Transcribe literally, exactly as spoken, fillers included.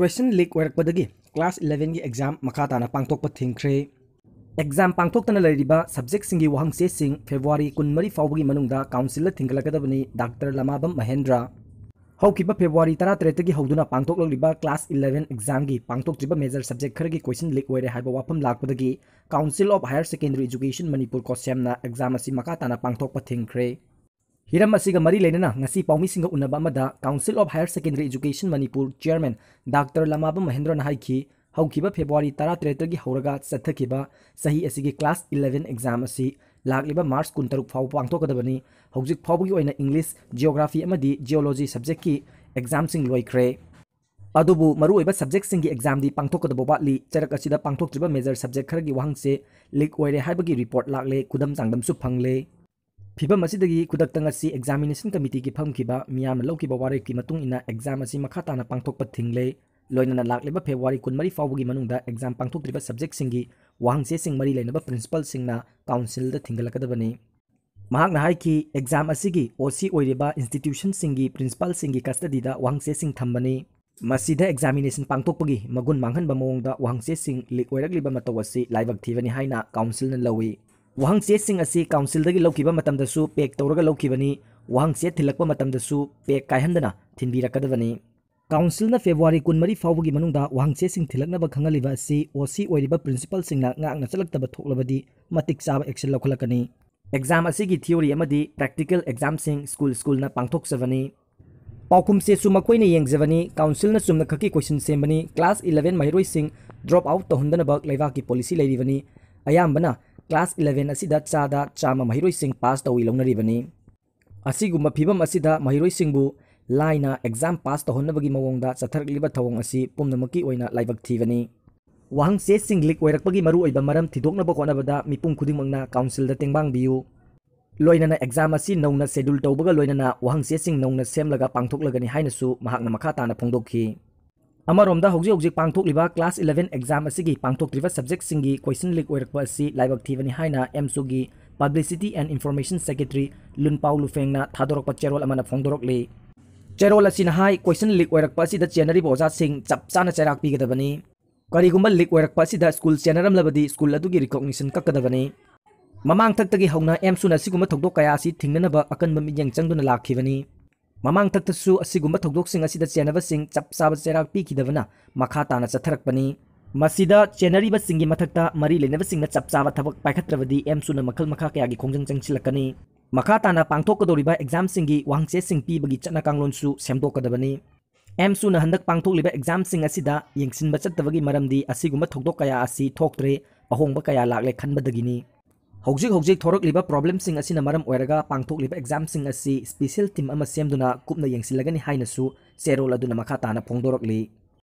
Question leak ꯑꯣꯏꯔꯛꯄꯗꯒꯤ class eleven ꯒꯤ exam ꯃꯈꯥ ꯇꯥꯅ ꯄꯥꯡꯊꯣꯛꯄ ꯊꯤꯡꯈ꯭ꯔꯦ꯫ Exam ꯄꯥꯡꯊꯣꯛꯇꯅ ꯂꯩꯔꯤꯕ subject ꯁꯤꯡꯒꯤ ꯋꯥꯍꯪꯆꯦꯁꯤꯡ February ꯀꯨꯟꯃꯔꯤ ꯐꯥꯎꯕꯒꯤ ꯃꯅꯨꯡꯗ council ꯗ ꯊꯤꯡꯒꯠꯂꯛꯀꯗꯕꯅꯤ, ꯗꯥꯛꯇꯔ ꯂꯃꯥꯕꯝ ꯃꯍꯦꯟꯗ꯭ꯔ꯫ ꯍꯧꯈꯤꯕ February ꯇꯔꯥꯇꯔꯦꯠꯇꯒꯤ ꯍꯧꯗꯨꯅ ꯄꯥꯡꯊꯣꯛꯂꯛꯂꯤꯕ class eleven exam ꯒꯤ ꯄꯥꯡꯊꯣꯛꯇ꯭ꯔꯤꯕ major subject ꯈꯔꯒꯤ question leak ꯑꯣꯏꯔꯦ ꯍꯥꯏꯕ ꯋꯥꯐꯝ ꯂꯥꯛꯄꯗꯒꯤ Council of Higher Secondary Education Manipur, COHSEM ꯅ exam ꯑꯁꯤ ꯃꯈꯥ ꯇꯥꯅ ꯄꯥꯡꯊꯣꯛꯄ ꯊꯤꯡꯈ꯭ꯔꯦ꯫ ꯍꯤꯔꯝ ꯑꯁꯤꯒ ꯃꯔꯤ ꯂꯩꯅꯅ ꯉꯁꯤ ꯄꯥꯎꯃꯤꯁꯤꯡꯒ ꯎꯅꯕ ꯑꯃꯗ Council of Higher Secondary Education Manipur Chairman doctor Lamabam ꯃꯍꯦꯟꯗ꯭ꯔꯅ ꯍꯥꯏꯈꯤ, ꯍꯧꯈꯤꯕ February ꯇꯔꯥꯇꯔꯦꯠꯇꯒꯤ ꯍꯧꯔꯒ ꯆꯠꯊꯈꯤꯕ ꯆꯍꯤ ꯑꯁꯤꯒꯤ class eleven exam ꯑꯁꯤ ꯂꯥꯛꯂꯤꯕ March ꯀꯨꯟꯇꯔꯨꯛ ꯐꯥꯎꯕ ꯄꯥꯡꯊꯣꯛꯀꯗꯕꯅꯤ꯫ ꯍꯧꯖꯤꯛ ꯐꯥꯎꯕꯒꯤ ꯑꯣꯏꯅ English, Geography ꯑꯃꯗꯤ Geology subject ꯀꯤ exam ꯁꯤꯡ ꯂꯣꯏꯈ꯭ꯔꯦ꯫ ꯑꯗꯨꯕꯨ ꯃꯔꯨꯑꯣꯏꯕ subject ꯁꯤꯡꯒꯤ exam ꯗꯤ ꯄꯥꯡꯊꯣꯛꯀꯗꯕ ꯋꯥꯠꯂꯤ꯫ ꯆꯔꯛ ꯑꯁꯤꯗ ꯄꯥꯡꯊꯣꯛꯇ꯭ꯔꯤꯕ major subject ꯈꯔꯒꯤ ꯋꯥꯍꯪꯆꯦ leak ꯑꯣꯏꯔꯦ ꯍꯥꯏꯕꯒꯤ report ꯂꯥꯛꯂꯦ, ꯈꯨꯗꯝ ꯆꯥꯡꯗꯝꯁꯨ ꯐꯪꯂꯦ꯫ ꯐꯤꯚꯝ ꯑꯁꯤꯗꯒꯤ ꯈꯨꯗꯛꯇ ꯉꯁꯤ Examination Committee ꯒꯤ ꯐꯝꯈꯤꯕ ꯃꯤꯌꯥꯝꯅ ꯂꯧꯈꯤꯕ ꯋꯥꯔꯦꯞꯀꯤ ꯃꯇꯨꯡ ꯏꯟꯅ exam ꯑꯁꯤ ꯃꯈꯥ ꯇꯥꯅ ꯄꯥꯡꯊꯣꯛꯄ ꯊꯤꯡꯂꯦ꯫ ꯂꯣꯏꯅꯅ ꯂꯥꯛꯂꯤꯕ February ꯀꯨꯟꯃꯔꯤ ꯐꯥꯎꯕꯒꯤ ꯃꯅꯨꯡꯗ exam ꯄꯥꯡꯊꯣꯛꯇ꯭ꯔꯤꯕ subject ꯁꯤꯡꯒꯤ ꯋꯥꯍꯪꯆꯦꯁꯤꯡ ꯃꯔꯤ ꯂꯩꯅꯕ principal ꯁꯤꯡꯅ Council ꯗ ꯊꯤꯡꯒꯠꯂꯛꯀꯗꯕꯅꯤ꯫ ꯃꯍꯥꯛꯅ ꯍꯥꯏꯈꯤ, exam ꯑꯁꯤꯒꯤ O C ꯑꯣꯏꯔꯤꯕ institution ꯁꯤꯡꯒꯤ principal ꯁꯤꯡꯒꯤ custody ꯗ ꯋꯥꯍꯪꯆꯦꯁꯤꯡ ꯊꯝꯕꯅꯤ꯫ ꯃꯁꯤꯗ examination ꯄꯥꯡꯊꯣꯛꯄꯒꯤ ꯃꯒꯨꯟ ꯃꯥꯡꯍꯟꯕ ꯃꯑꯣꯡꯗ ꯋꯥꯍꯪꯆꯦꯁꯤꯡ leak ꯑꯣꯏꯔꯛꯂꯤꯕ ꯃꯇꯧ ꯑꯁꯤ ꯂꯥꯏꯕꯛ ꯊꯤꯕꯅꯤ ꯍꯥꯏꯅ Council ꯅ ꯂꯧꯏ꯫ ꯋꯥꯍꯪꯆꯦꯁꯤꯡ ꯑꯁꯤ Council ꯗꯒꯤ ꯂꯧꯈꯤꯕ ꯃꯇꯝꯗꯁꯨ pack ꯇꯧꯔꯒ ꯂꯧꯈꯤꯕꯅꯤ꯫ ꯋꯥꯍꯪꯆꯦ ꯊꯤꯜꯂꯛꯄ ꯃꯇꯝꯗꯁꯨ pack ꯀꯥꯏꯍꯟꯗꯅ ꯊꯤꯟꯕꯤꯔꯛꯀꯗꯕꯅꯤ꯫ Council ꯅ February ꯀꯨꯟꯃꯔꯤ ꯐꯥꯎꯕꯒꯤ ꯃꯅꯨꯡꯗ ꯋꯥꯍꯪꯆꯦꯁꯤꯡ ꯊꯤꯜꯂꯛꯅꯕ ꯈꯪꯍꯜꯂꯤꯕ ꯑꯁꯤ O C ꯑꯣꯏꯔꯤꯕ principal ꯁꯤꯡꯅ ꯉꯥꯛꯅ ꯆꯠꯂꯛꯇꯕ ꯊꯣꯛꯂꯕꯗꯤ ꯃꯇꯤꯛ ꯆꯥꯕ action ꯂꯧꯈꯠꯂꯛꯀꯅꯤ꯫ Exam ꯑꯁꯤꯒꯤ theory ꯑꯃꯗꯤ practical exam ꯁꯤꯡ school school ꯅ ꯄꯥꯡꯊꯣꯛꯆꯕꯅꯤ꯫ ꯄꯥꯎꯈꯨꯝꯁꯦꯁꯨ ꯃꯈꯣꯏꯅ ꯌꯦꯡꯖꯕꯅꯤ꯫ Council ꯅ ꯆꯨꯝꯅ ꯈꯛꯀꯤ question ꯁꯦꯝꯕꯅꯤ꯫ Class eleven ꯃꯍꯩꯔꯣꯏꯁꯤꯡ drop out ꯇꯧꯍꯟꯗꯅꯕ ꯂꯩꯕꯥꯛꯀꯤ policy ꯂꯩꯔꯤꯕꯅꯤ꯫ ꯑꯌꯥꯝꯕꯅ class eleven ꯑꯁꯤꯗ ꯆꯥꯗ ꯆꯥꯝꯃ ꯃꯍꯩꯔꯣꯏꯁꯤꯡ pass ꯇꯧꯏ ꯂꯧꯅꯔꯤꯕꯅꯤ꯫ ꯑꯁꯤꯒꯨꯝꯕ ꯐꯤꯚꯝ ꯑꯁꯤꯗ ꯃꯍꯩꯔꯣꯏꯁꯤꯡꯕꯨ ꯂꯥꯏꯅ exam pass ꯇꯧꯍꯟꯅꯕꯒꯤ ꯃꯑꯣꯡꯗ ꯆꯠꯊꯔꯛꯂꯤꯕ ꯊꯧꯑꯣꯡ ꯑꯁꯤ ꯄꯨꯝꯅꯃꯛꯀꯤ ꯑꯣꯏꯅ ꯂꯥꯏꯕꯛ ꯊꯤꯕꯅꯤ꯫ ꯋꯥꯍꯪꯆꯦꯁꯤꯡ leak ꯑꯣꯏꯔꯛꯄꯒꯤ ꯃꯔꯨꯑꯣꯏꯕ ꯃꯔꯝ ꯊꯤꯗꯣꯛꯅꯕ ꯍꯣꯠꯅꯕꯗ ꯃꯤꯄꯨꯝ ꯈꯨꯗꯤꯡꯃꯛꯅ Council ꯗ ꯇꯦꯡꯕꯥꯡꯕꯤꯌꯨ꯫ ꯂꯣꯏꯅꯅ exam ꯑꯁꯤ ꯅꯧꯅ schedule ꯇꯧꯕꯒ ꯂꯣꯏꯅꯅ ꯋꯥꯍꯪꯆꯦꯁꯤꯡ ꯅꯧꯅ ꯁꯦꯝꯂꯒ ꯄꯥꯡꯊꯣꯛꯂꯒꯅꯤ ꯍꯥꯏꯅꯁꯨ ꯃꯍꯥꯛꯅ ꯃꯈꯥ ꯇꯥꯅ ꯐꯣꯡꯗꯣꯛꯈꯤ꯫ ꯑꯃꯔꯣꯝꯗ ꯍꯧꯖꯤꯛ ꯍꯧꯖꯤꯛ ꯄꯥꯡꯊꯣꯛꯂꯤꯕ class eleven exam ꯑꯁꯤꯒꯤ ꯄꯥꯡꯊꯣꯛꯇ꯭ꯔꯤꯕ subject ꯁꯤꯡꯒꯤ question leak ꯑꯣꯏꯔꯛꯄ ꯑꯁꯤ ꯂꯥꯏꯕꯛ ꯊꯤꯕꯅꯤ ꯍꯥꯏꯅ ꯑꯦꯝꯁꯨꯒꯤ Publicity and Information Secretary ꯂꯨꯟꯄꯥꯎ ꯂꯨꯐꯦꯡꯅ ꯊꯥꯗꯣꯔꯛꯄ ꯆꯦꯔꯣꯜ ꯑꯃꯅ ꯐꯣꯡꯗꯣꯔꯛꯂꯤ꯫ ꯆꯦꯔꯣꯜ ꯑꯁꯤꯅ ꯍꯥꯏ, ꯀꯣꯏꯁꯟ ꯂꯤꯛ ꯑꯣꯏꯔꯛꯄ ꯑꯁꯤꯗ ꯆꯦꯟꯅꯔꯤꯕ ꯑꯣꯖꯥꯁꯤꯡ ꯆꯞ ꯆꯥꯅ ꯆꯩꯔꯥꯛ ꯄꯤꯒꯗꯕꯅꯤ꯫ ꯀꯔꯤꯒꯨꯝꯕ ꯂꯤꯛ ꯑꯣꯏꯔꯛꯄ ꯑꯁꯤꯗ ꯁ꯭ꯀꯨꯜ ꯆꯦꯟꯅꯔꯝꯂꯕꯗꯤ ꯁ꯭ꯀꯨꯜ ꯑꯗꯨꯒꯤ ꯔꯤꯀꯣꯒꯅꯤꯁꯟ ꯀꯛꯀꯗꯕꯅꯤ꯫ ꯃꯃꯥꯡ ꯊꯛꯇꯒꯤ ꯍꯧꯅ ꯑꯦꯝꯁꯨꯅ ꯑꯁꯤꯒꯨꯝꯕ ꯊꯧꯗꯣꯛ ꯀꯌꯥ ꯑꯁꯤ ꯊꯤꯡꯅꯅꯕ ꯑꯀꯟꯕ ꯃꯤꯠꯌꯦꯡ ꯆꯪꯗꯨꯅ ꯂꯥꯛꯈꯤꯕꯅꯤ꯫ ꯃꯃꯥꯡ ꯊꯛꯇꯁꯨ ꯑꯁꯤꯒꯨꯝꯕ ꯊꯧꯗꯣꯛꯁꯤꯡ ꯑꯁꯤꯗ ꯆꯦꯟꯅꯕꯁꯤꯡ ꯆꯞ ꯆꯥꯕ ꯆꯩꯔꯥꯛ ꯄꯤꯈꯤꯗꯕꯅ ꯃꯈꯥ ꯇꯥꯅ ꯆꯠꯊꯔꯛꯄꯅꯤ꯫ ꯃꯁꯤꯗ ꯆꯦꯟꯅꯔꯤꯕꯁꯤꯡꯒꯤ ꯃꯊꯛꯇ ꯃꯔꯤ ꯂꯩꯅꯕꯁꯤꯡꯅ ꯆꯞ ꯆꯥꯕ ꯊꯕꯛ ꯄꯥꯏꯈꯠꯇ꯭ꯔꯕꯗꯤ ꯑꯦꯝꯁꯨꯅ ꯃꯈꯜ ꯃꯈꯥ ꯀꯌꯥꯒꯤ ꯈꯣꯡꯖꯪ ꯆꯪꯁꯤꯜꯂꯛꯀꯅꯤ꯫ ꯃꯈꯥ ꯇꯥꯅ ꯄꯥꯡꯊꯣꯛꯀꯗꯧꯔꯤꯕ ꯑꯦꯛꯖꯥꯝꯁꯤꯡꯒꯤ ꯋꯥꯍꯪꯆꯦꯁꯤꯡ ꯄꯤꯕꯒꯤ ꯆꯠꯅ ꯀꯥꯡꯂꯣꯟꯁꯨ ꯁꯦꯝꯗꯣꯛꯀꯗꯕꯅꯤ꯫ ꯑꯦꯝꯁꯨꯅ ꯍꯟꯗꯛ ꯄꯥꯡꯊꯣꯛꯂꯤꯕ ꯑꯦꯛꯖꯥꯝꯁꯤꯡ ꯑꯁꯤꯗ ꯌꯦꯡꯁꯤꯟꯕ ꯆꯠꯇꯕꯒꯤ ꯃꯔꯝꯗꯤ ꯑꯁꯤꯒꯨꯝꯕ ꯊꯧꯗꯣꯛ ꯀꯌꯥ ꯑꯁꯤ ꯊꯣꯛꯇ꯭ꯔꯦ, ꯑꯍꯣꯡꯕ ꯀꯌꯥ ꯂꯥꯛꯂꯦ ꯈꯟꯕꯗꯒꯤꯅꯤ꯫ ꯍꯧꯖꯤꯛ ꯍꯧꯖꯤꯛ ꯊꯣꯔꯛꯂꯤꯕ ꯄ꯭ꯔꯣꯕ꯭ꯂꯦꯝꯁꯤꯡ ꯑꯁꯤꯅ ꯃꯔꯝ ꯑꯣꯏꯔꯒ ꯄꯥꯡꯊꯣꯛꯂꯤꯕ ꯑꯦꯛꯖꯥꯝꯁꯤꯡ ꯑꯁꯤ ꯁ꯭ꯄꯤꯁꯦꯜ ꯇꯤꯝ ꯑꯃ ꯁꯦꯝꯗꯨꯅ ꯀꯨꯞꯅ ꯌꯦꯡꯁꯤꯜꯂꯒꯅꯤ ꯍꯥꯏꯅꯁꯨ ꯆꯦꯔꯣꯜ ꯑꯗꯨꯅ ꯃꯈꯥ ꯇꯥꯅ ꯐꯣꯡꯗꯣꯔꯛꯂꯤ꯫